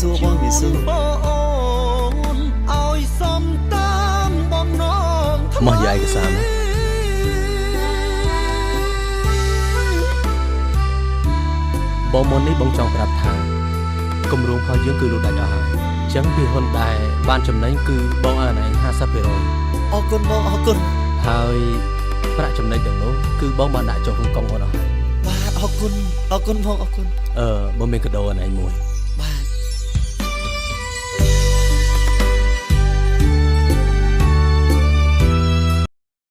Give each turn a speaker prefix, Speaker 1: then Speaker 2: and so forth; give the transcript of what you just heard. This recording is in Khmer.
Speaker 1: សួរបងជំរាបសួរ
Speaker 2: អូនឲ្យសំតាមបំណងថ្
Speaker 3: មកយកឯកសារមក បងមុននេះបងចង់ប្រាប់ថាគម្រោងរបស់យើងគឺលូដាច់អស់ហើយអញ្ចឹងពីហ៊ុនដែរបានចំណេញគឺបងឲ្យអនឯង50%
Speaker 1: អរគុណបងអរគុណ
Speaker 3: ហើយប្រាក់ចំណេញទាំងនោះគឺបងបានដាក់ចុះក្នុងកុងអូនអស់ហើយ
Speaker 1: បាទអរគុណអរគុណបងអរគុណ
Speaker 3: អឺបងមានកដោអនឯងមួយ